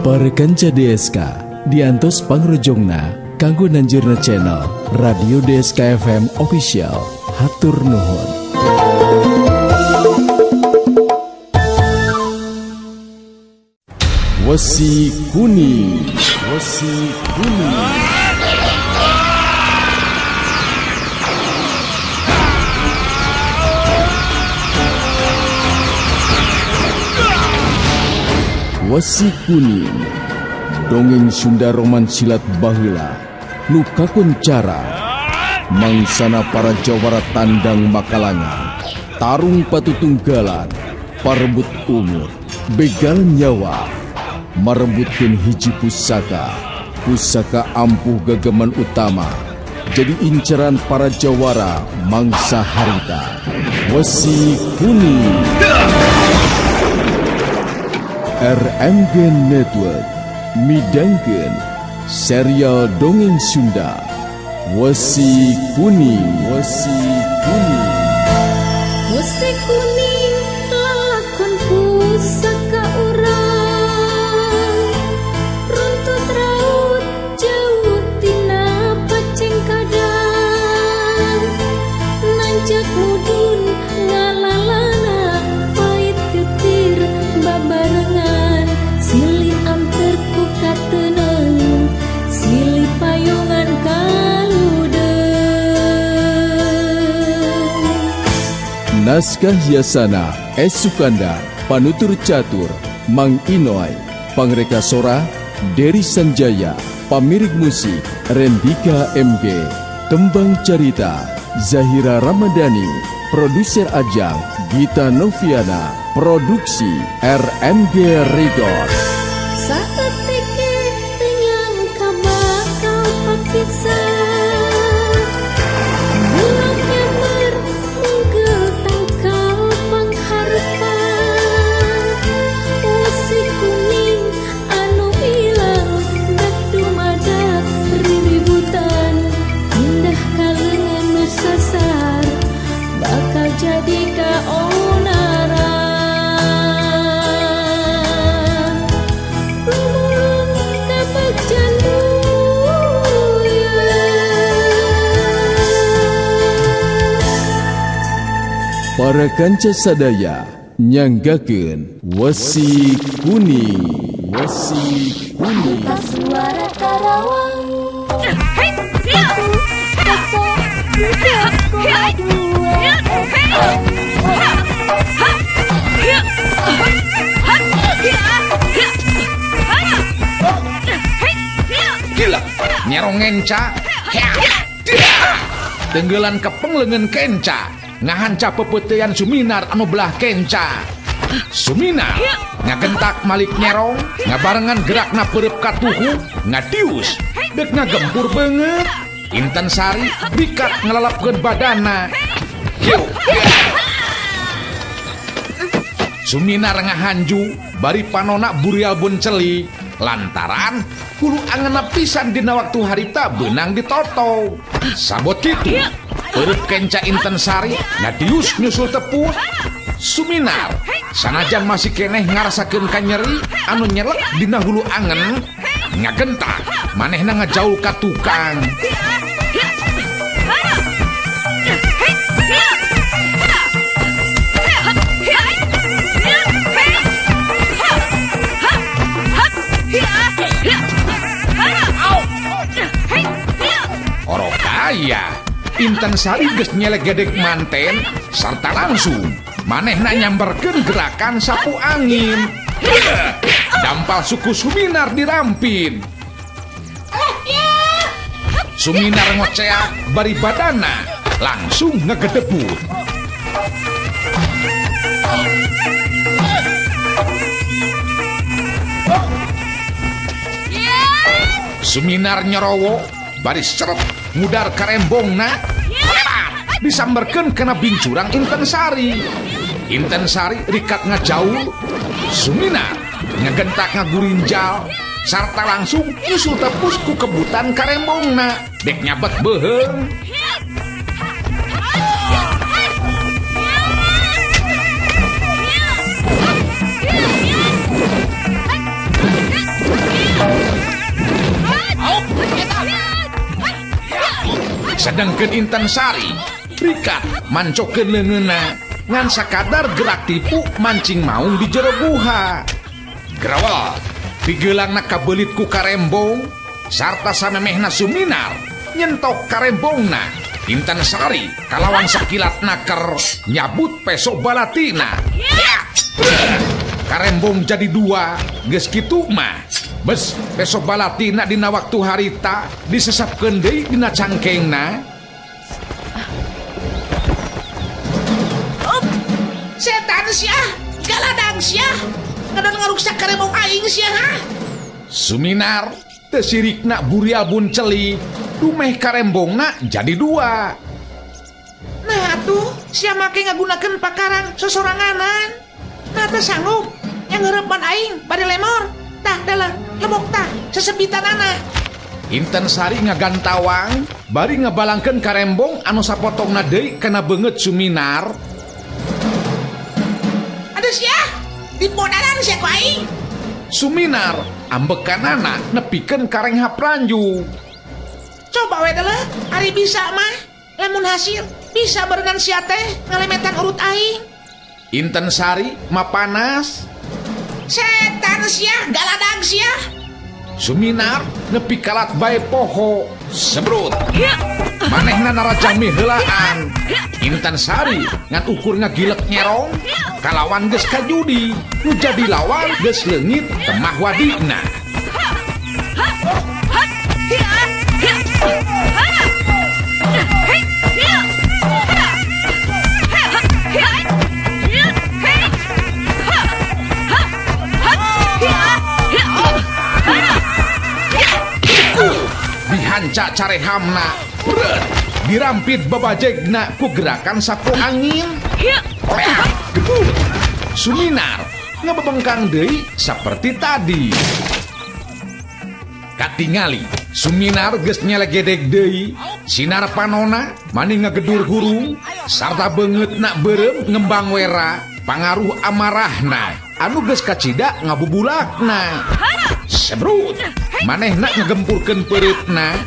Para kanca DSK diantos pangrojongna kanggo nanjurna channel Radio DSK FM Official. Hatur nuhun. Wesi Kuning, Wesi Kuning. Wesi Kuning, dongeng Sunda roman silat baheula nu kakuncara mangsana para jawara tandang makalangan, tarung patutunggalan, parebut umur, begal nyawa, marebutkeun hiji pusaka, pusaka ampuh gageman utama, jadi inceran para jawara mangsa harita. Wesi Kuning. RMG Network midangkeun serial dongeng Sunda Wesi Kuning. Wesi Kuning. Wesi Kuning lalakon pusaka urang, runtut raut jauh tina paceng kadang, nanjak mudun ngalalana pait getir babarengan, silih anter ku kateneng, silih payungan kaludeung. Naskah Yasana S. Sukandar, Panutur Catur Mang Inoy, Pangreka Sora Dery Sanjaya, Pamirik Musik Rendika MG, Tembang Carita Zahira Ramadhani, Produser Ajang Gita Noviana, Produksi RMG Record. Saeutik teu nyangka bakal papisah, bulog nyamber mungkel tangkal pangharepan, wesi kuning anu ilang dak dumadak riributan, pindah ka leungeun nu sasar bakal jadi kaonaran. Lumulung kabegjan buyar. Para kanca sadaya nyanggakeun Wesi Kuning. Wesi Kuning. Suara Karawang 103,2 FM. Gila, nyerong ngenca. Tenggelan kepeng leungeun kenca, ngahanca pepeutean Suminar anu belah kenca. Suminar ngagentak malik nyerong, ngabarengan gerakna peureub katuhu, ngadius deuk ngagempur beungeut. Intan Sari bikat ngalalapkeun badana. Hiu. Suminar ngahanju bari panona burial bonceli lantaran hulu angeuna pisan dina waktu harita beunang ditoto. Sabot kitu peureub kenca Intan Sari ngadius nyusul tepus. Suminar sanajan masih keneh ngarasakeun kanyeri anu nyelek dina hulu angen, ngagentak manehna ngajauh ka tukang. Orokaya Intan Sari geus nyelek gedek manten sarta langsung manehna nyamberkeun gerakan sapu angin. Dampal suku Suminar dirampin. Suminar ngoceak bari badana langsung ngegedebut. Suminar nyorowo bari seret ngudar karembongna lebar disamberkeun kana bincurang Intan Sari. Intan Sari rikat ngajaul, Suminar ngegentak ngagurinjal sarta langsung nyusul tepus ku kebutan karembongna dek nyabet beuheung. Sedengkeun Intan Sari rikat mancokeun leungeunna ngan sakadar gerak tipu mancing maung di jero guha. Grawal pigeulangna kabelit ku karembong sarta samemehna Suminar nyentok karembongna. Intan Sari kalawan sakilat naker nyabut peso balatina. Ya, karembong jadi dua geus kitu mah. Bes peso balatina dina waktu harita disesapkeun deui dina cangkengna. Setan sia, galadang sia, ngadon ngaruksak karembong aing sia ha. Suminar teu sirikna burial bunceli dumeh karembongna jadi dua. Nah atuh sia make ngagunakeun pakarang sosoranganan. Nah teu sanggup yang heurepan aing bari lemor. Tah dalah lebok tah sesebitanana. Intan Sari ngagantawang bari ngabalangkeun karembong anu sapotongna deui kana beungeut Suminar. Aduh sia, dipodaran sia ku aing. Suminar ambekanana nepikeun kareng hapranju. Coba we deuleuh, ari bisa mah. Lamun hasil bisa barengan sia teh ngalemetan urut aing. Intan Sari mapanas. Setan sia, galadang sia. Suminar nepi kalat bae poho sebrut. Manehna narajami heulaan. Intan Sari ngan ukur ngagilek nyerong kalawan geus kajudi nu jadi lawan geus leungit temah wadina. Dihanca carehamna, bret, dirampit babajegna ku gerakan sapu angin. Oreak, gebuk. Suminar ngebebengkang deui saperti tadi. Katingali Suminar geus nyelegedeg deui, sinar panona mani ngegedur hurung sarta beungeutna beureum ngembang wera, pangaruh amarahna anu geus kacida ngabubulakna. Sebrut, manehna ngegempurkeun peureutna.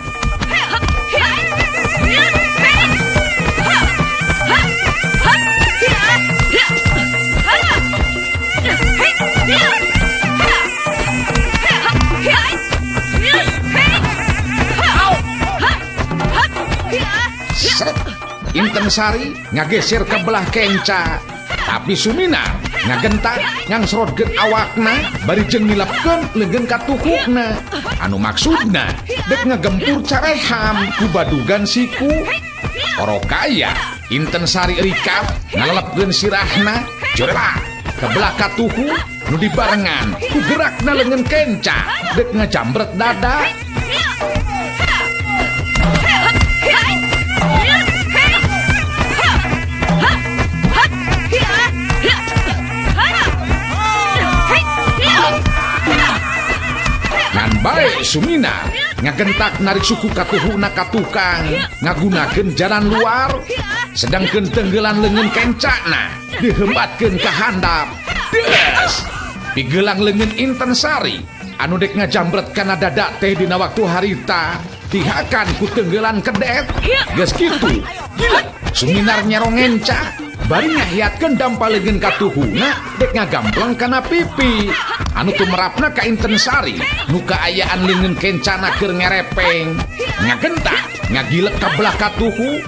Seret, Intan Sari ngageser ke belah kenca, tapi Suminar ngagentak ngangsrodkeun awakna bari jeung nilepkeun leungeun katuhukna. Anu maksudna dek ngagempur careham ku badugan siku. Orokaya Intan Sari rikat ngalelepkeun sirahna jorerak ke belah katuhu nu dibarengan ku gerakna leungeun kenca dek ngajambret dada. Ngan bae Suminar ngagentak narik suku katuhuna ka tukang ngagunakeun jalan luar, sedangkeun tenggelan leungeun kencana dihembatkeun ka handap. Des! Pigelang leungeun Intan Sari anu dek ngajambret kana dada teh dina waktu harita dihakan ku tenggelan kedet. Geus kitu, gila Suminar nyerong ngenca bari ngahiatkeun dampa leungeun katuhuna dek ngagampleng kana pipi. Anu tumerapna ka Intan Sari nu kaayaan leungeun kencana keur ngerepeng ngagentak ngagilek ka belah katuhu.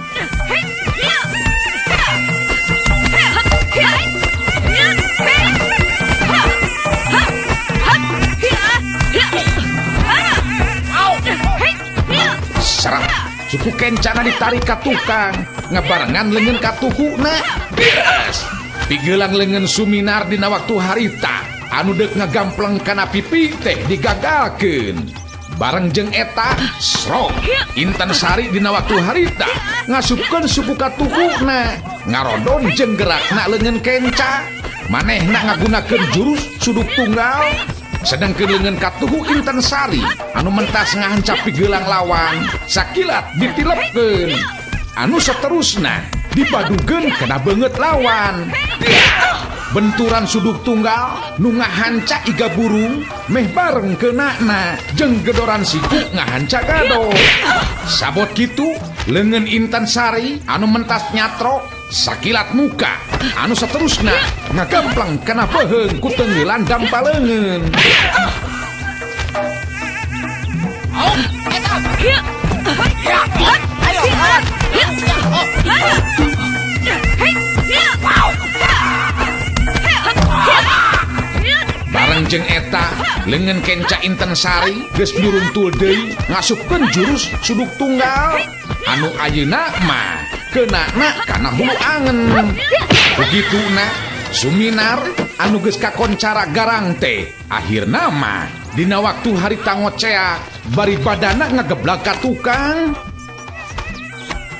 Serap suku kencana ditarik ka tukang ngabarengan leungeun katuhuna. Beres pigelang leungeun Suminar dina waktu harita anu deuk ngagampleng kana pipi teh digagalkeun. Bareng jeung eta srok Intan Sari dina waktu harita ngasupkeun suku katuhuna ngarodong jeung gerakna leungeun kenca. Manehna ngagunakeun jurus suduk tunggal, sedangkeun leungeun katuhu Intan Sari anu mentas ngahancap pigelang lawan sakilat ditilepkeun. Anu saterusna dibadugeun kana beungeut lawan. Benturan suduk tunggal nu ngahanca iga burung meh bareng keunana jeung gedoran siku ngahanca gado. Sabot kitu Leungeun Intan Sari anu mentas nyatrok sakilat muka anu saterusna ngagempleng kana beuheung ku tenggelan dampa leungeun. Bareng jeung eta leungeun kenca Intan Sari geus nyuruntul deui ngasupkeun jurus suduk tunggal anu ayeuna mah keunana kana hulu angen. Begituna Suminar anu geus kakoncara garang teh akhirna mah dina waktu harita ngocea bari badana ngageblag ka tukang.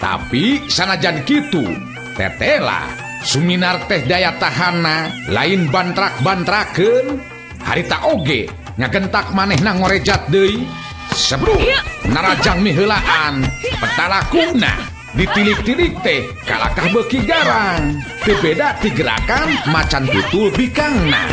Tapi sanajan kitu tetela Suminar teh daya tahanna lain bantrak-bantrakeun. Harita oge ngagentak manehna ngorejat deui. Sebruk narajang miheulaan petalakuna ditilik-tilik teh kalakah beuki garang. Teu beda ti gerakan macan tutul bikangna.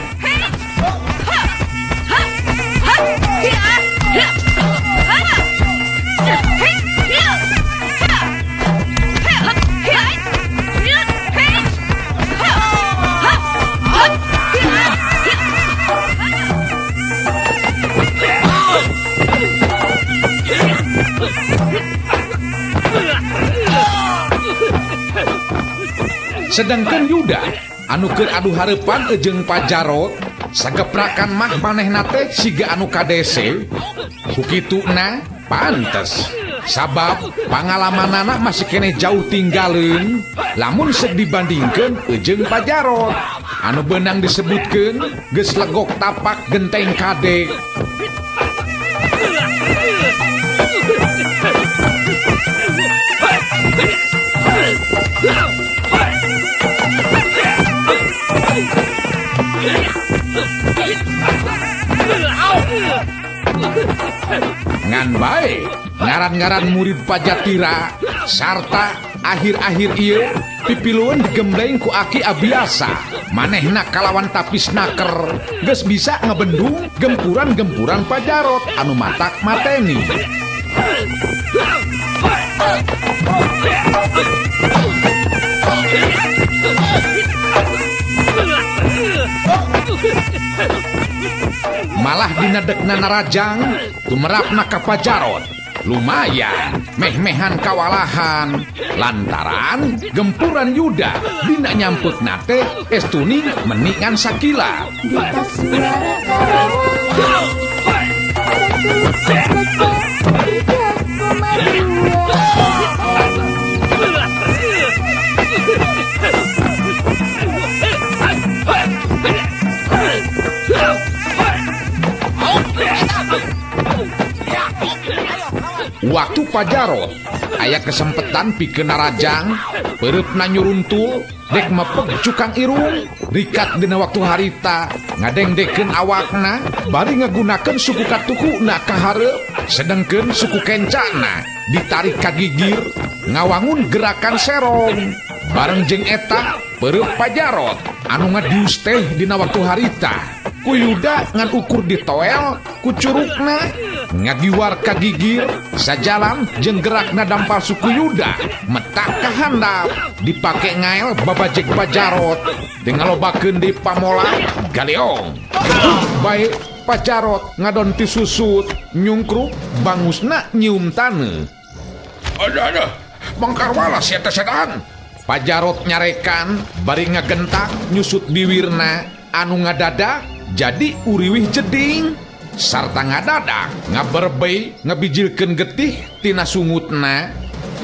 Sedangkan Yuda anu keur adu hareupan jeung Pajarot sageprakan mah manehna teh siga anu kadese. Ku kituna pantes sabab pangalamanana masih keneh jauh tinggaleun lamun seuk dibandingkeun jeung Pajarot anu beunang disebutkeun geus legok tapak genteng kade. Ngan bae ngaran-ngaran murid Pajatira sarta akhir-akhir ieu pipilueun digembleng ku aki abiasa manehna kalawan tapis naker geus bisa ngebendung gempuran-gempuran Pajarot anu matak mateni. Malah dinadekna narajang tumerapna ka Pajarot. Lumayan meh-mehan kawalahan lantaran gempuran Yuda dina nyamputna teh estuning meningan sakila. Duta Suara Karawang 103,2 FM. Waktu Pajarot aya kesempetan pikeun narajang peureupna nyuruntul dek mepeg cukang irung rikat dina waktu harita ngadengdekeun awakna bari ngagunakeun suku katukuna ka hareup sedengkeun suku kencana ditarik ka gigir ngawangun gerakan serong bareng jeung eta peureub Pajarot anu ngadius teh dina waktu harita ku Yuda ngan ukur ditoel ku curugna ngagiwar ka gigir sajalan jeung gerakna dampal suku Yuda metak ka handap dipake ngael babajek Pajarot ngalobakeun di pamola galeong bae Pajarot ngadon ti susut nyungkruk bangusna nyium taneuh. Aduh aduh bangkarwala sia teh setan. Pajarot nyarekan bari ngagentak nyusut biwirna anu ngadadak jadi uriwih jeding sarta ngadadak ngaberbei ngabijilkeun getih tina sungutna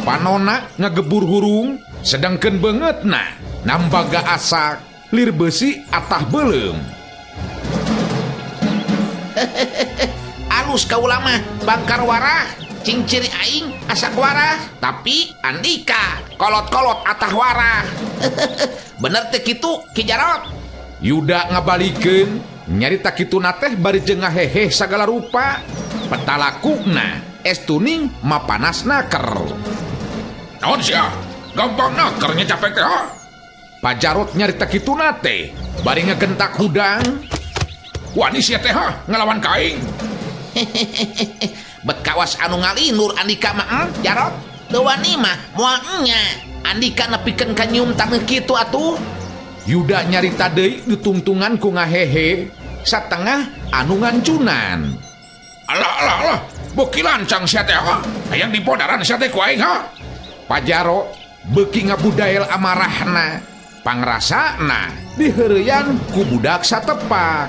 panona ngagebur hurung sedangkeun beungeutna nambaga asak lir besi atah beuleum. Alus kaula mah bangkar warah cingciri aing asak warah tapi andika kolot-kolot atah warah. Bener teh kitu Ki Jarot. Yuda ngabalikeun nyarita kituna teh bari jeung ngaheheh sagala rupa petalakuna estuning mapanas naker. Naon sia? Gampang naker nya capek teh. Pajarot nyarita kituna teh bari ngagentak hudang. Wani sia teh ngalawan ka aing. Bet kawas anu ngalinur andika mah Jarot. Teu wani mah moal nya. Andika nepikeun ka nyium taneuh kitu atuh. Yuda nyarita deui ditungtungan ku ngahehe satengah anu ngancunan. Alah alah alah, beuki lancang sia teh ha. Hayang dipodaran sia teh ku aing ha. Pajaro beuki ngabudael amarahna, pangrasana diheureyan ku budak satepak.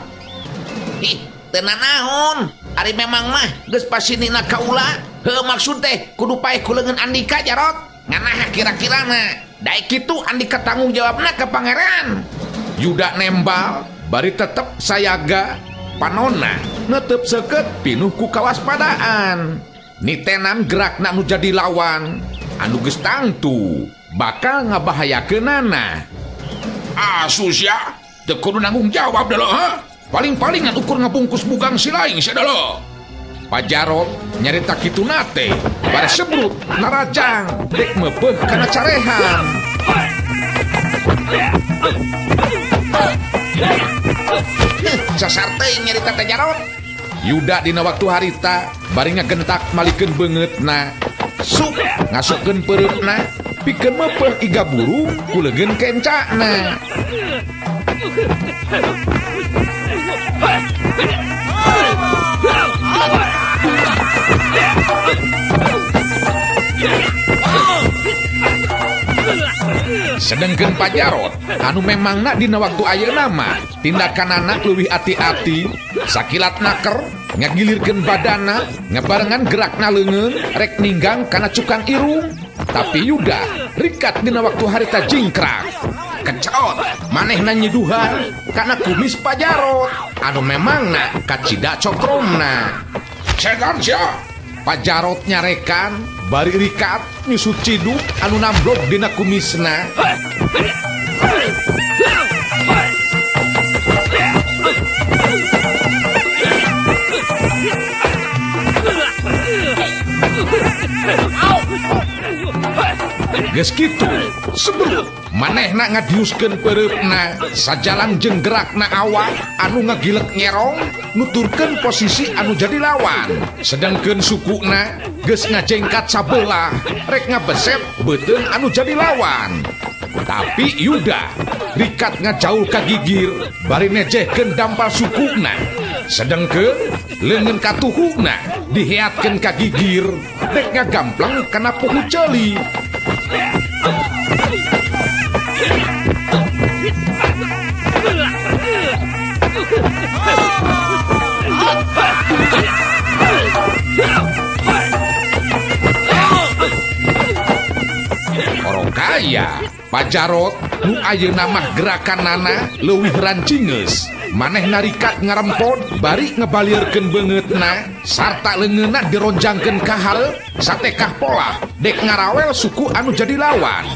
Ih, teu nanaon. Ari memang mah geus pasinina kaula. Heuh maksud teh kudu paeh ku leungeun Andika Jarot. Nganah kira-kirana. Daek kitu Andika tanggung jawabna ka pangeran. Yuda nembal bari tetep sayaga, panonna netep seukeut pinuh ku kawaspadaan. Nitenan gerakna nu jadi lawan anu geus tangtu bakal ngabahayakeunana. Asu sia, teu kudu nanggung jawab deuleu ha. Paling-palingan ukur ngabungkus bugang si laing sia deuleu. Pajarot nyarita kituna teh bare sebrut narajang dek meupeuh kana carehan. Sasar teuing nyarita teh Jarot. Yuda dina waktu harita bari ngagentak malikeun beungeutna. Sup ngasupkeun peureupna pikeun meupeuh iga burung ku leungeun kencana. Sedengkeun Pajarot anu memangna dina waktu ayeuna mah tindakanana leuwih ati-ati, sakilat naker ngagilirkeun badana ngabarengan gerakna leungeun rek ninggang kana cukang irung. Tapi Yuda rikat dina waktu harita jingkrak. Kecerot manehna nyiduhan kana kumis Pajarot anu memangna kacida cokromna. Setan sia. Pajarot nyarekan bari rikat nyusut ciduk anu namblok dina kumisna. Geus kitu sebrut manehna ngadiuskeun peureupna sajalan jeung gerakna awak anu ngagilek nyerong nuturkeun posisi anu jadi lawan. Sedengkeun sukuna geus ngajengkat sabelah rek ngabesep beuteung anu jadi lawan. Tapi Yuda rikat ngajaul ka gigir bari nejehkeun dampal sukuna. Sedengkeun leungeun katuhuna diheatkeun ka gigir rek ngagampleng kana puhu ceuli. Orang kaya Pajarot nu ayeuna mah gerakanana leuwih rancingeus. Manehna rikat ngarempod bari ngebalieurkeun beungeutna sarta leungeunna dironjangkeun ka hareup satekah pola dek ngarawel suku anu jadi lawan.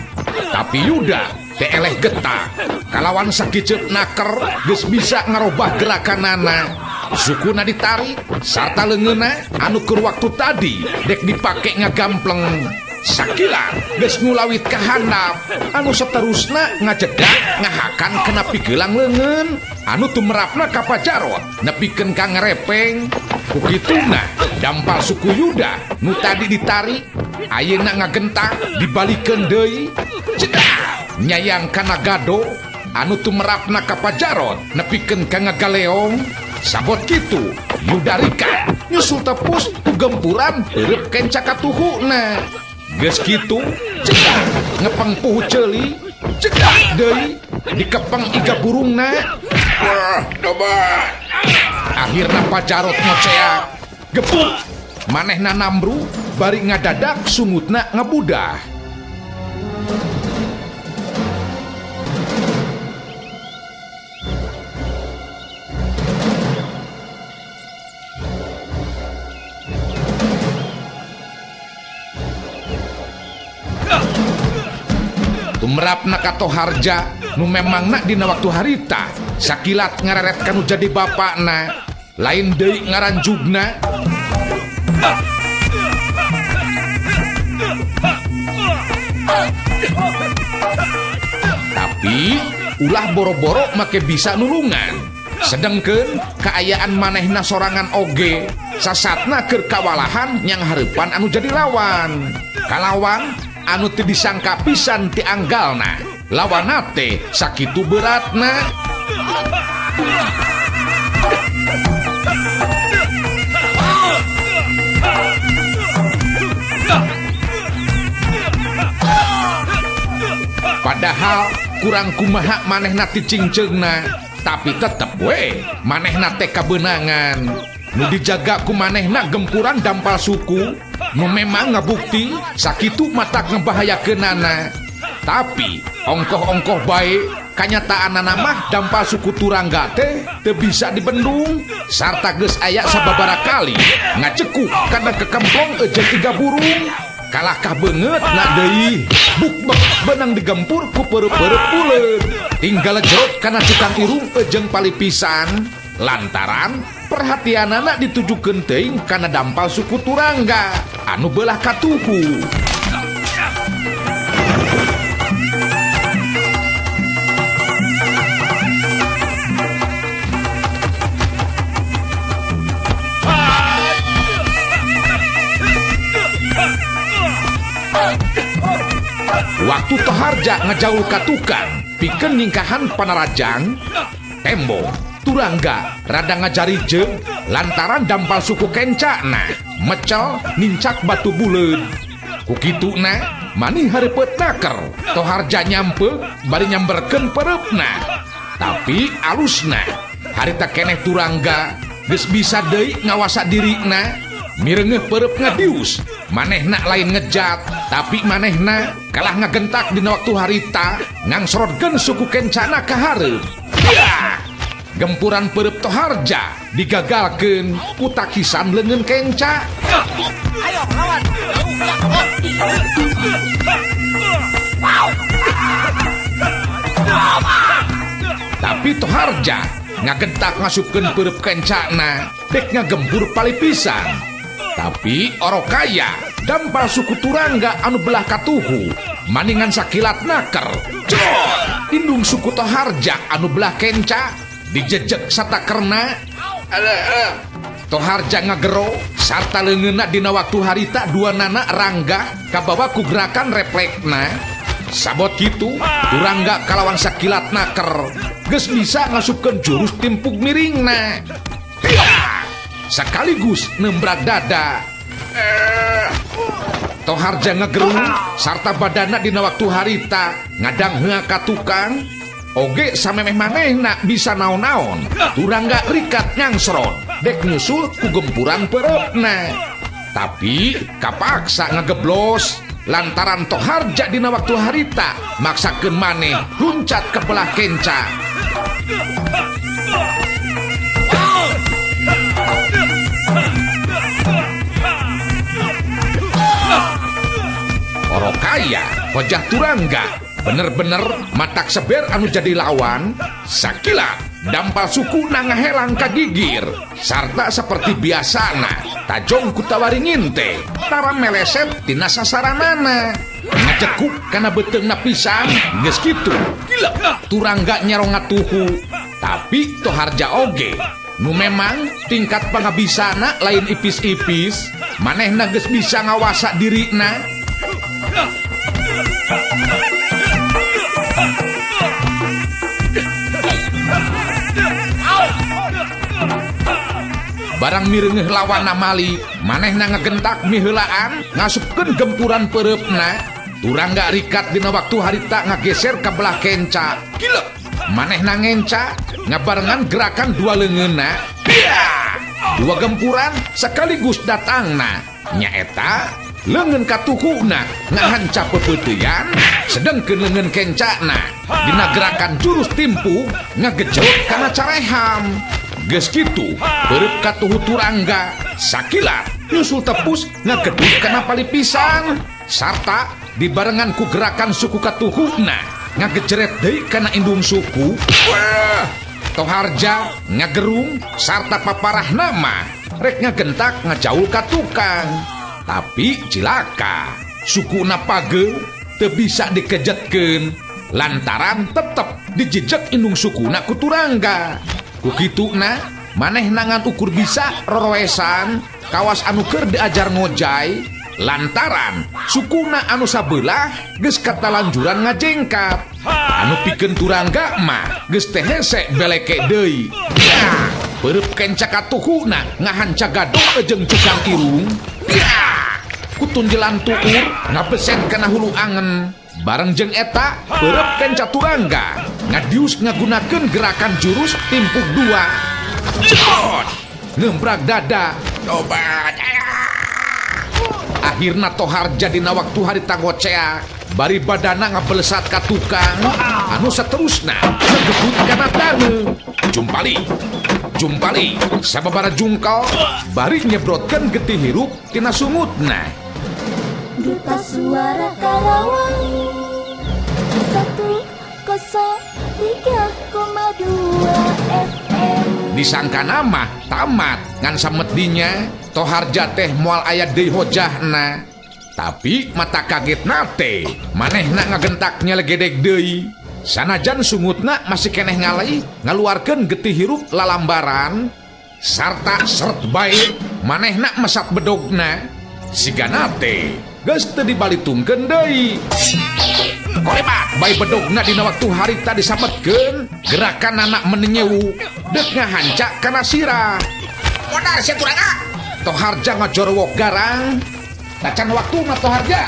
Tapi Yuda teh eleh getah kalawan sakiceup naker geus bisa ngarobah gerakanana. Sukuna ditarik sarta leungeunna anu keur waktu tadi dek dipake ngagampleng. Sakilat geus ngulawit ka handap anu saterusna ngajedak ngahakan kana pigelang leungeun anu tumerapna ka Pajarot nepikeun ka ngerepeng. Ku kituna dampal suku Yuda nu tadi ditarik ayeuna ngagentak dibalikeun deui. Cedak nyayang kana gado anu tumerapna ka Pajarot nepikeun ka ngagaleong. Sabot kitu Yuda rikat nyusul tepus ku gempuran peureub kenca katuhuna. Geus kitu cedak ngepeng puhu ceuli, cedak deui dikepeng iga burungna. Wah, doba. Akhirna Pajarot ngoceak gebuk manehna nambru bari ngadadak sungutna ngabudah. Tumrapna ka Toharja nu memangna dina waktu harita sakilat ngareret kanu jadi bapakna lain deui ngaranjugna. Tapi ulah boro-boro make bisa nulungan. Sedengkeun kaayaan manehna sorangan oge sasatna keur kawalahan yang hareupan anu jadi lawan. Kalawan anu teu disangka pisan ti anggalna. Lawanna teh sakitu beratna. Padahal kurang kumaha manehna ti cingceungna, tapi tetep we manehna teh kabeunangan. Nu dijaga ku manehna gempuran dampal suku, nu memang ngabukti sakitu matak ngebahayakeunana. Tapi ongkoh-ongkoh bae kanyataanana mah dampal suku Turangga teh teu bisa dibendung sarta geus aya sababaraha kali ngacekuk kana kekemplong jeung iga burung. Kalahkah beungeut na deui bukbek benang digempur ku perep-perep uleun tinggal jerot kana cukang irung jeung palipisan lantaran perhatianana ditujukeun teuing kana dampal suku Turangga anu beulah katuhu. Waktu Toharja ngejauh ka tukang pikeun nyingkahan panarajang tembok Turangga rada ngajarijeg lantaran dampal suku kencana mecel nincak batu buleud. Ku kituna mani hareupeut naker Toharja nyampe bari nyamberkeun pereupna. Tapi alusna harita keneh Turangga geus bisa deui ngawasa dirina mirengeuh perep ngadius manehna lain ngejat tapi manehna kalah ngagentak dina waktu harita ngangsorotkeun suku kencana ka hareup. Gempuran perep Toharja digagalkeun ku takisan leungeun kenca. Ayo lawan. Tapi Toharja ngagentak ngasupkeun perep kencana dek ngagempur palipisan. Tapi orokaya dampal suku Turangga anu belah katuhu maningan sakilat naker jrot indung suku Toharja anu belah kenca dijejek satakerna. Toharja ngagero sarta leungeunna dina waktu harita dua nana rangga kabawa ku gerakan refleksna. Sabot kitu Turangga kalawan sakilat naker geus bisa ngasupkeun jurus timpuk miringna. Sekaligus nembrak dada. Toharja ngegerung sarta badana dina waktu harita ngadang heua ka tukang oge samemeh manehna bisa naon-naon. Turangga rikat nyangsrot dek nyusul ku gempuran pereupna. Tapi kapaksa ngageblos lantaran Toharja dina waktu harita maksakeun maneh luncat ke belah kenca. Orokaya hojah Turangga bener-bener matak seber anu jadi lawan. Sakilat dampal suku nangahelang kagigir sarta seperti biasana tajong kutawaringin teh tara meleset tina sasaranana ngacekuk kana beuteungna pisan geus kitu gila Turangga nyerong ngatuhu. Tapi Toharja oge nu memang tingkat pangabisana lain ipis-ipis manehna geus bisa ngawasa dirina. Barang mireungeuh lawanna mali manehna ngagentak miheulaan ngasupkeun gempuran pereupna. Turangga rikat dina waktu harita ngageser ka belah kenca. Gila manehna ngenca ngabarengan gerakan dua leungeunna. Dua gempuran sekaligus datangna nyaeta leungeun katuhuna ngahanca pepeuteyan sedengkeun leungeun kencana dina gerakan jurus timpu ngagejot kana careham. Geus kitu perep katuhu Turangga sakilat nyusul tepus ngagedug kana palipisan sarta dibarengan ku gerakan suku katuhuna ngagejeret deui kana indung suku. Wah, Toharja ngagerung sarta paparah nama rek ngagentak ngajaul ka tukang. Tapi cilaka sukuna pageuh teu bisa dikejetkeun lantaran tetep dijejek indung sukuna ku Turangga. Ku kituna manehna ngan ukur bisa roroesan kawas anu keur diajar ngojay lantaran sukuna anu sabelah geus katalanjuran ngajengkat. Anu pikeun Turangga mah geus teh hese beleke deui. Peureub kenca katuhuna ngahanca gadog jeung cukang irung. Kutunjelan tuur ngabeset kana hulu angen. Bareng jeung eta peureub kenca Turangga ngadius ngagunakeun gerakan jurus timpuk dua. Cepot ngembrak dada. Tobat. Akhirna Toharja dina waktu harita ngocea bari badana ngabelesat ka tukang anu saterusna ngegebut kana taneuh. Jumpali jumpali sababara jungkal bari nyebrotkeun getih hirup tina sungutna. Duta Suara Karawang 103,2 FM. Disangka nama tamat ngan samedinya Toharja teh moal aya deui hojahna. Tapi mata kaget nate manehna ngagentak nyelegedeg deui. Sanajan sungutna masih keneh ngalai ngaluarkeun getih hirup lalambaran sarta seret bae manehna mesat bedogna. Sigana teh geus teu dibalitungkeun deui. Kolebat bae bedogna dina waktu harita disabetkeun gerakan anak meninyewu deuk ngahanca kana sirah. Modar sia Turangga. Toharja ngajorowok garang. Tacan waktuna Toharja.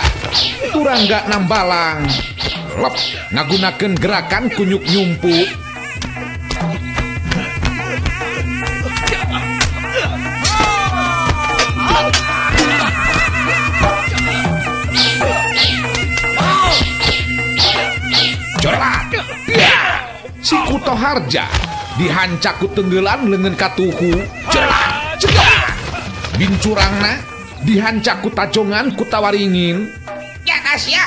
Turangga nambalang. Lep ngagunakeun gerakan kunyuk nyumpu. Corelat. Siku Toharja dihanca ku tenggelan leungeun katuhu. Corelat. Cegat. Bincurangna dihanca ku tajongan ku tawaringin. Ya sia.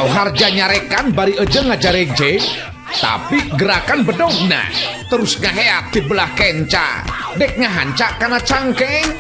Toharja nyarekan bari ejeng ngajaregje, tapi gerakan bedogna terus ngaheat di belah kenca. Dek ngahanca kana cangkeng.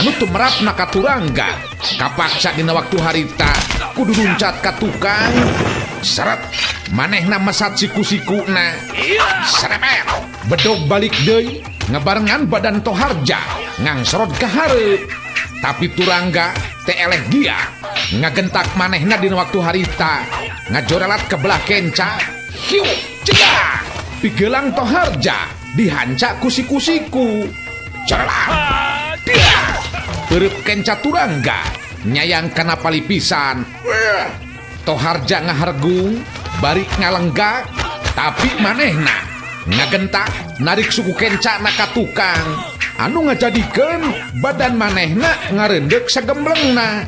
Anu tumerapna ka Turangga kapaksa dina waktu harita kudu luncat ka tukang. Seret manehna mesat siku-sikuna. Serepet bedog balik deui ngebarengan badan Toharja ngangsorot ka hareup. Tapi Turangga teh eleh dia ngagentak manehna dina waktu harita ngajorelat ke belah kenca. Hiu cegah pigelang Toharja dihanca ku siku-siku. Corelat. Peureub kenca Turangga nyayang kana palipisan. Toharja ngahargung bari ngalenggak, tapi manehna ngagentak narik suku kenca na ka tukang anu ngajadikeun badan manehna ngareundeuk sagemblengna.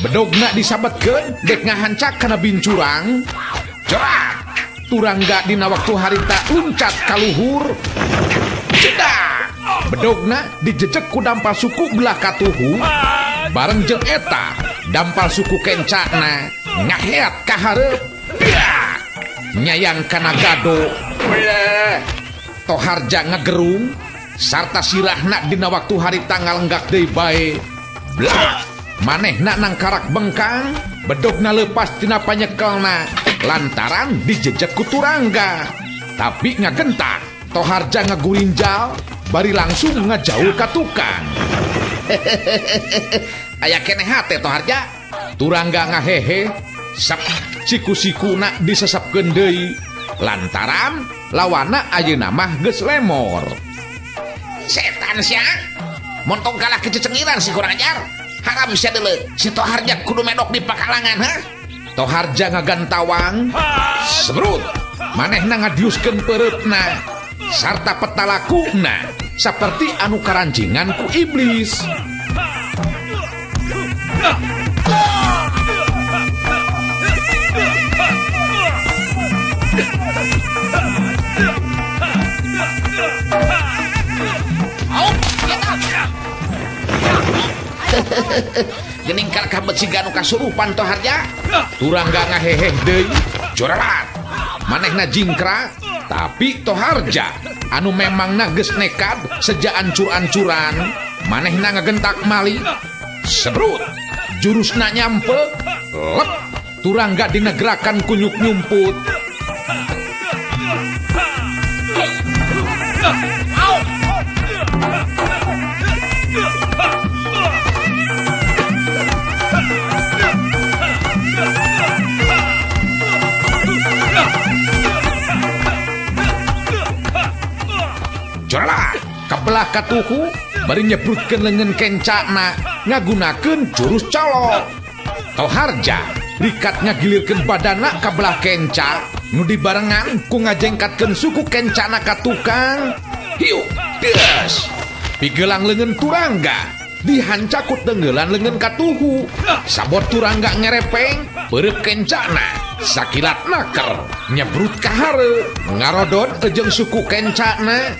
Bedogna disabetkeun dek ngahancak kana bincurang. Corak. Turangga dina waktu harita luncat ka luhur. Cedak. Bedogna dijejek ku dampal suku belah katuhu. Bareng jeung eta dampal suku kencana ngaheat ka hareup. Nyayang kana gado. Toharja ngagerung sarta sirahna dina waktu harita ngalenggak deui bae. Blak. Manehna nangkarak bengkang, bedogna lepas tina panyekelna lantaran dijejek ku Turangga. Tapi ngagentak, Toharja ngagurinjal bari langsung ngajauh ka tukang. Aya keneh hate Toharja. Turangga ngahehe, sep siku-sikuna disesepkeun deui lantaran lawana ayeuna mah geus lemor. Setan sia. Montong kalah kececengiran si kurang ajar. Haram sia deuleu. Si Toharja kudu medok di pakalangan, ha? Toharja ngagantawang. Sebrut. Manehna ngadiuskeun peureupna sarta petalakuna saperti anu karancingan ku iblis. Gening kalakah bet siga nu kasurupan Toharja. Turangga ngaheheh deui, jorelat. Manehna jingkrak, tapi Toharja anu memangna geus nekad seja ancur-ancuran, manehna ngagentak mali. Sebrut, jurusna nyampe, lep, Turangga dinegerakan kunyuk nyumput. Jorelat, kabelah katuhu bari nyebrutkeun leungeun kencana ngagunakeun jurus colok. Toharja rikat ngagilirkeun badana kabelah kenca nu dibarengan ku ngajengkatkeun suku kencana ka tukang. Hiu, des. Pigelang leungeun Turangga dihanca ku tenggelan leungeun katuhu. Sabot Turangga ngerepeng peureub kencana sakilat naker nyebrut ka hareup ngarodot jeung suku kencana.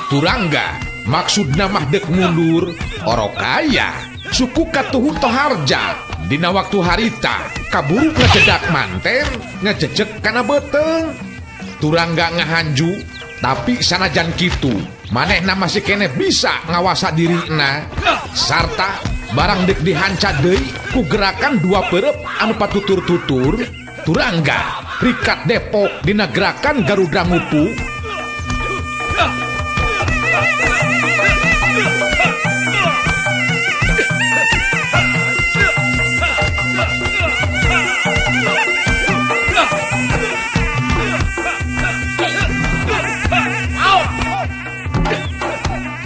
Turangga maksudna mah dek mundur orokaya suku katuhu Toharja dina waktu harita kaburu ngejedak manten ngejejek kana beuteung. Turangga ngahanju tapi sanajan kitu manehna masih keneh bisa ngawasa dirina sarta barang dek dihanca deui ku gerakan dua peureub anu patutur-tutur. Turangga rikat depok dina gerakan Garuda Ngupu.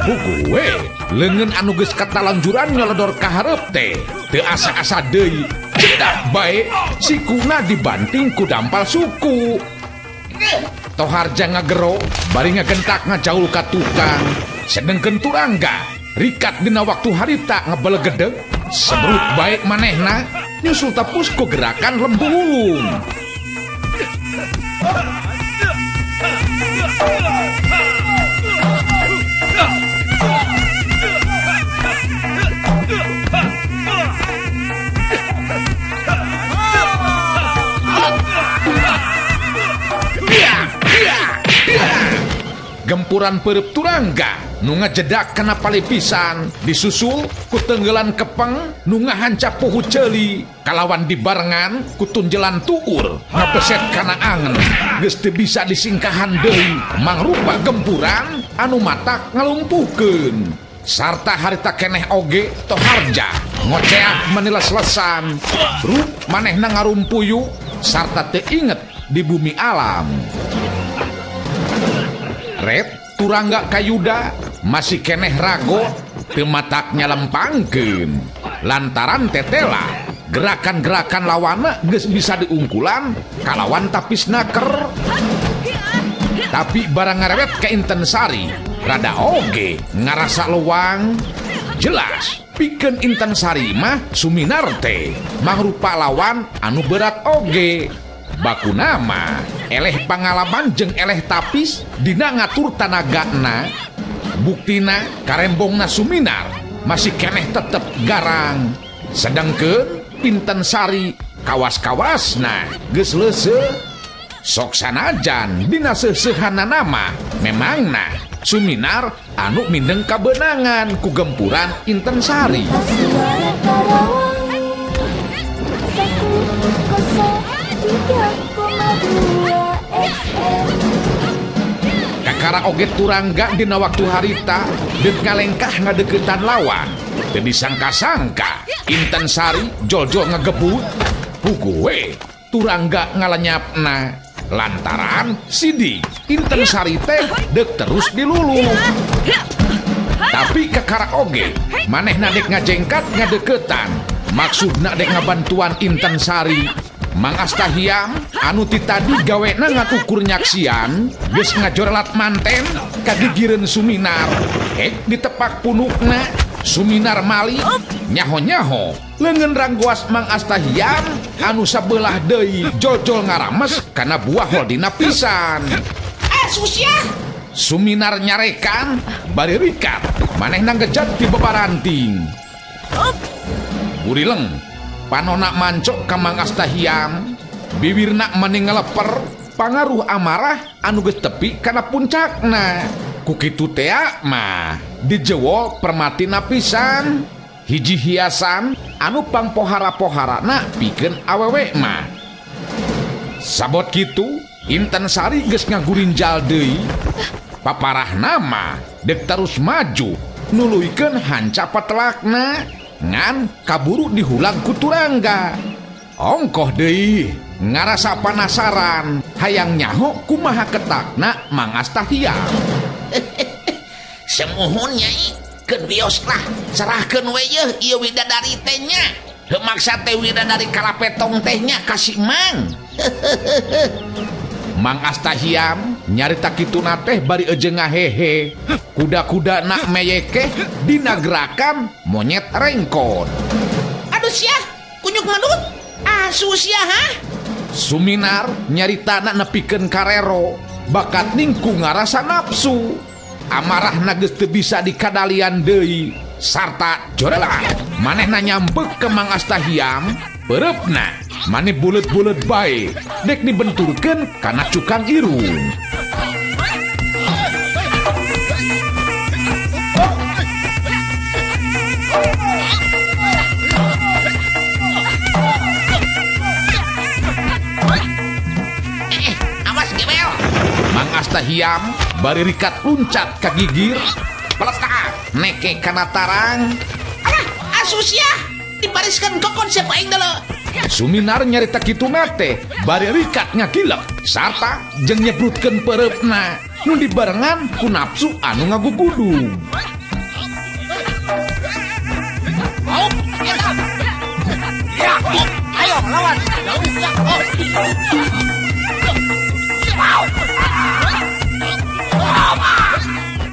Gue leungeun anu geus katalanjuran nyoledor ka hareup teh teu asa-asa deui cedak bae sikuna dibanting ku dampal suku. Toharja ngagero bari ngagentak ngajaul ka tukang sedengkeun Turangga rikat dina waktu harita ngebelegedeg sebrut bae manehna nyusul tepus ku gerakan lembu wulung. Gempuran peureub Turangga nu ngajedak kana palipisan disusul ku tenggelan kepeng nu ngahanca pohu ceuli kalawan dibarengan ku tunjelan tuur ngabeset kana angen geus teu bisa disingkahan deui mangrupa gempuran anu matak ngalumpuhkeun. Sarta harita keneh oge Toharja ngoceak maniles-lesan rup manehna ngarumpuyu sarta teu inget di bumi alam. Red Turangga kayuda masih keneh rago teu matak nyalempangkeun lantaran tetela gerakan-gerakan lawana geus bisa diungkulan kalawan tapis naker. Tapi barang ngarewet ka Inten Sari rada oge ngarasa lewang jelas pikeun Inten Sari mah Suminar teh mangrupa lawan anu berat oge. Baku nama eleh pangalaman jeung eleh tapis dina ngatur tanagana. Buktina karembongna Suminar masih keneh tetep garang sedangkeun Inten Sari kawas-kawasna geus leuseuh. Sok sanajan dina seuseuhanna nama memangna Suminar anu mindeng kabeunangan ku gempuran Inten Sari. Kakara oge Turangga dina waktu harita deuk ngalengkah ngadeukeutan lawan. Teu disangka-sangka Inten Sari jol-jol ngegebut puguh we Turangga ngalenyapna lantaran sidi Inten Sari teh deuk terus dilulu. Tapi kakara oge manehna dek ngajengkat ngadeukeutan maksudna dek ngabantuan Inten Sari. Mang Astahiam anu ti tadi gawena ngatukur nyaksian geus ngajorelat manten kagigireun Suminar hek ditepak punukna Suminar mali nyaho-nyaho leungeun ranggoas Mang Astahiam anu sabelah deui jojol ngarames kana buah holdina pisan. Susiah. Suminar nyarekan bari rikat manehna ngejat ti bebaranting. Burileng panona mancok ka Mang Astahiam, biwirna mani ngaleper pangaruh amarah anu geus tepi kana puncakna. Ku kitu tea mah dijewol permatina pisan. Hiji hiasan anu pangpohara-poharana pikeun awewe mah. Sabot kitu Intan Sari geus ngagurinjal deui. Paparahna mah dek terus maju nuluykeun hanca patelakna ngan kaburu dihulang ku turangga. Ongkoh deui ngarasa panasaran hayang nyaho kumaha ketakna Mang Astahiam. Semuhun nyai keun wios lah serahkeun we yeuh ieu widadari teh nya. Heuh maksa teh widadari kalapetong teh nya ka si Mang. Mang Astahiam nyarita kituna teh bari eujeung ngahehe. Kuda-kuda nak meyekeh dina gerakan monyet rengkon. Aduh sia, kunyuk manut. Asu sia ha? Suminar nyaritana nepikeun karero, bakat ningku ngarasa nafsu. Amarahna geus teu bisa dikadalian deui sarta jorelat. Manehna nyampek ke Mang Astahiam, peureupna mane bulet-bulet bae dek dibenturkeun kana cukang irung. Awas gebel. Mang Astahiam bari rikat luncat ka gigir, peletak neke kana tarang. Alah, asu sia, dibariskeun kokon sia ku aing deuleu. Suminar nyarita kituna teh bari rikat ngakilek sarta jeung nyebrutkeun peureupna nu dibarengan ku nafsu anu ngagugudung. Ya, ayo lawan.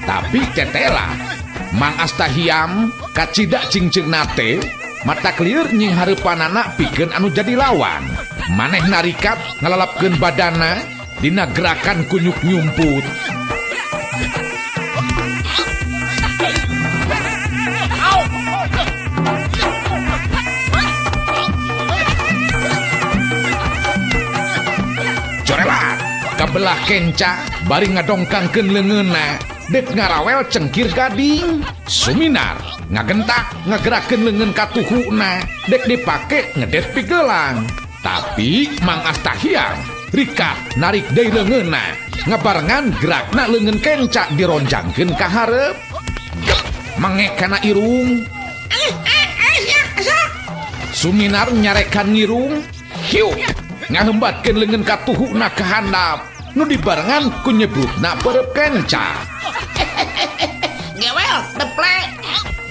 Tapi tetela Mang Astahiam kacida cingceungna teh mata klieur nying hareupanana pikeun anu jadi lawan. Manehna rikat ngalalapkeun badana dina gerakan kunyuk nyumput. Corelat kabelah kenca bari ngadongkangkeun leungeunna dek ngarawel cengkir gading. Suminar ngagentak ngagerakeun leungeun katuhuna dek dipake ngedet pigelang. Tapi Mang Astahiam rikat narik deui leungeunna ngabarengan gerakna leungeun kenca dironjangkeun ka hareup. Gep mengek kana irung. Suminar nyarekan ngirung, hiu ngahembatkeun leungeun katuhuna ka handap nu dibarengan ku nyebrutna peureub kenca. Gewel deplek.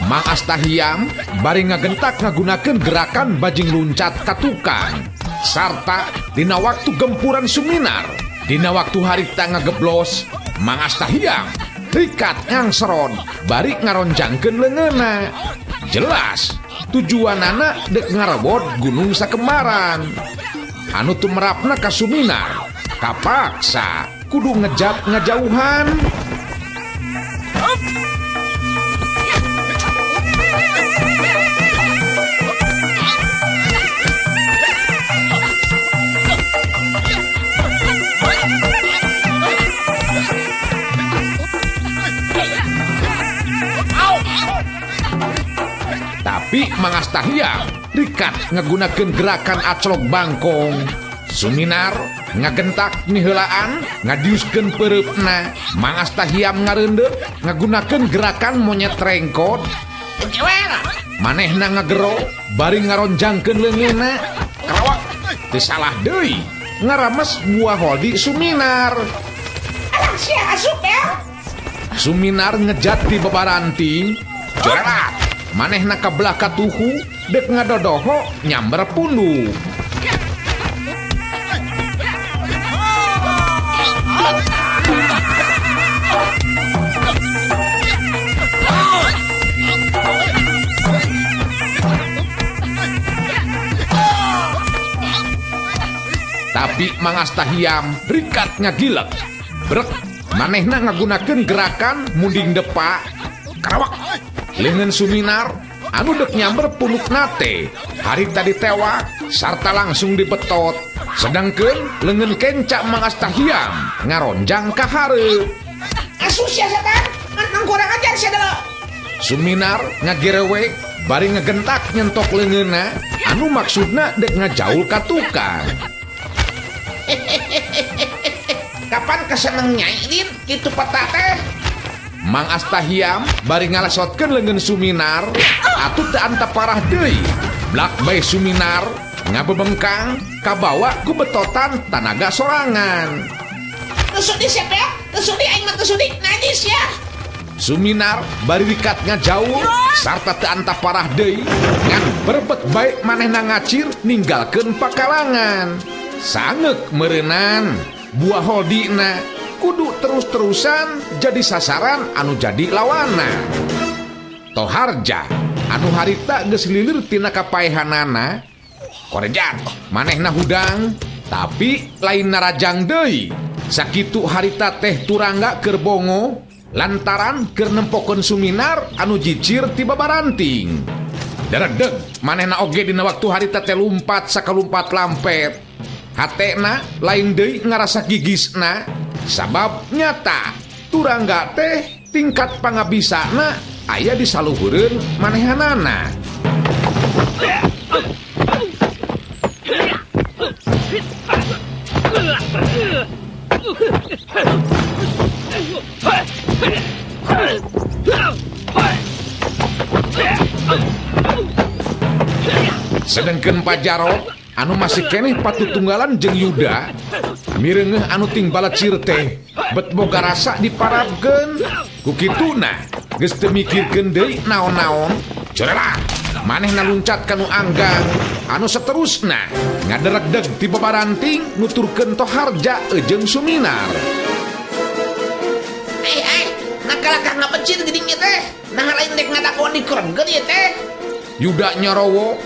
Mang Astahiam bari ngagentak ngagunakeun gerakan bajing luncat ka tukang sarta dina waktu gempuran Suminar dina waktu harita ngageblos Mang Astahiam rikat ngangseron bari ngaronjangkeun leungeunna. Jelas tujuanana dek ngarebot Gunung Sakembaran anu tumerapna ka Suminar kapaksa kudu ngejat ngajauhan. Tapi Mang Astahiam rikat ngagunakeun gerakan aclok bangkong. Suminar ngagentak miheulaan ngadiuskeun peureupna. Mang Astahiam ngareundeup ngagunakeun gerakan monyet rengkot. Manehna ngagero bari ngaronjangkeun leungeunna. Kerawak teu salah deui ngarames buah holdi Suminar. Alah sia asup ya. Suminar ngejat di babaranting. Jorelat manehna kabelah katuhu dek ngadodoho nyamber pundu. Tapi Mang Astahiam rikat ngagilek. Brek manehna ngagunakeun gerakan munding depak. Kerawak leungeun Suminar anu dek nyamber punukna teh harita ditewak sarta langsung dibetot. Sedangkeun leungeun kenca Mang Astahiam ngaronjang ka hareup. Asus sia setan, ngan kurang ajar sia delo. Suminar ngagerewek bari ngegentak nyentok leungeunna anu maksudna dek ngajaul ka tukang. Kapan keseneng nyai Din kitu peta teh? Mang Astahiam bari ngalesotkeun leungeun Suminar atuh teu antap parah deui. Blak bae Suminar ngabebengkang kabawa ku betotan tanaga sorangan. Teu sudi sia teh, teu sudi aing mah teu sudi najis ya. Suminar bari rikat ngajaul sarta teu antap parah deui ngan berebet bae manehna ngacir ninggalkeun pakalangan. Sangeuk meureunnan buah holdina kudu terus-terusan jadi sasaran anu jadi lawana. Toharja anu harita geus lilir tina kapaehanana korejat manehna hudang tapi lain narajang deui. Sakitu harita teh turangga keur bongo lantaran keur nempokeun Suminar anu jicir ti babaranting. Daredeg manehna oge dina waktu harita teh lumpat sakalumpat lampet. Hatena lain deui ngarasa gigisna sabab nyata turangga teh tingkat pangabisana aya di saluhureun manehanana. Sedengkeun Pajarot anu masih keneh patutunggalan jeung Yuda mireungeuh anu ting balecir teh bet boga rasa diparabkeun ku kituna geus teu mikirkeun deui naon-naon. Corelah manehna luncat ka nu anggang anu seterusna ngaderegdeg ti babaranting nuturkeun Toharja jeung Suminar. Nakalakah ngabecir geuning ieu teh, nah lain dek ngadagoan dikurengkeun ieu teh. Yuda nyorowo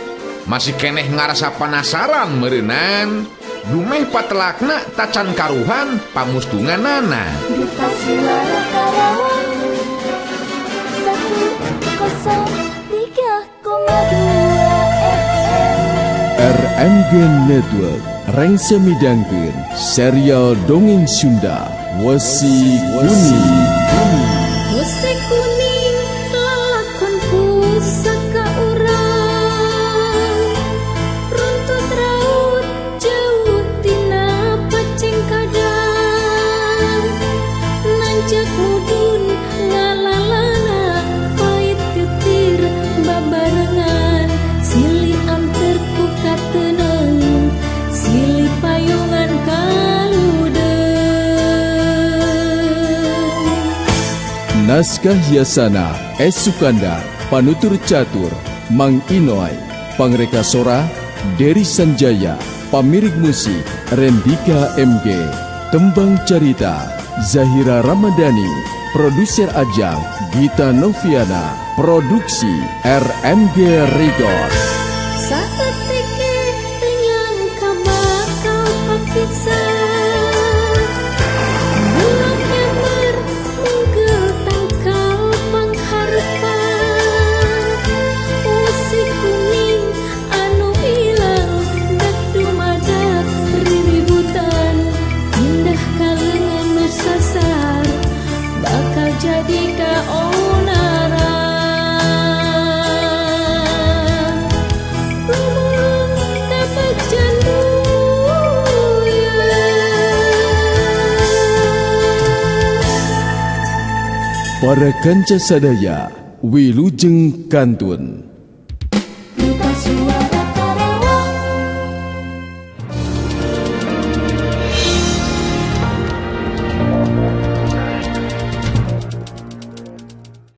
masih keneh ngarasa panasaran meureunan dumeh patelakna tacan karuhan pamustunganana. Duta Suara Karawang 103,2 FM RMG Network rengse midangkeun serial dongeng Sunda Wesi Kuning. Wesi Kuning lalakon pusaka urang runtut raut jauh tina pacengkadang nanjak mudun ngalalana pait getir babarengan silih anter ku kateneng silih payungan kaludeung. Naskah Yasana S. Sukanda, Panutur Catur Mang Inoy, Pangreka Sora Dery Sanjaya, Pamirik Musik Rendika MG, Tembang Carita Zahira Ramadhani, Produser Ajang Gita Noviana, Produksi RMG Record. Saeutik teu nyangka bakal papisah. Bulog nyamber mungkel tangkal pangharepan. Wesi kuning anu ilang dak dumadak riributan pindah ka leungeun nu sasar bakal jadi kaonaran. Lumulung kabagjan buyut. Para kanca sadaya wilujeng kantun.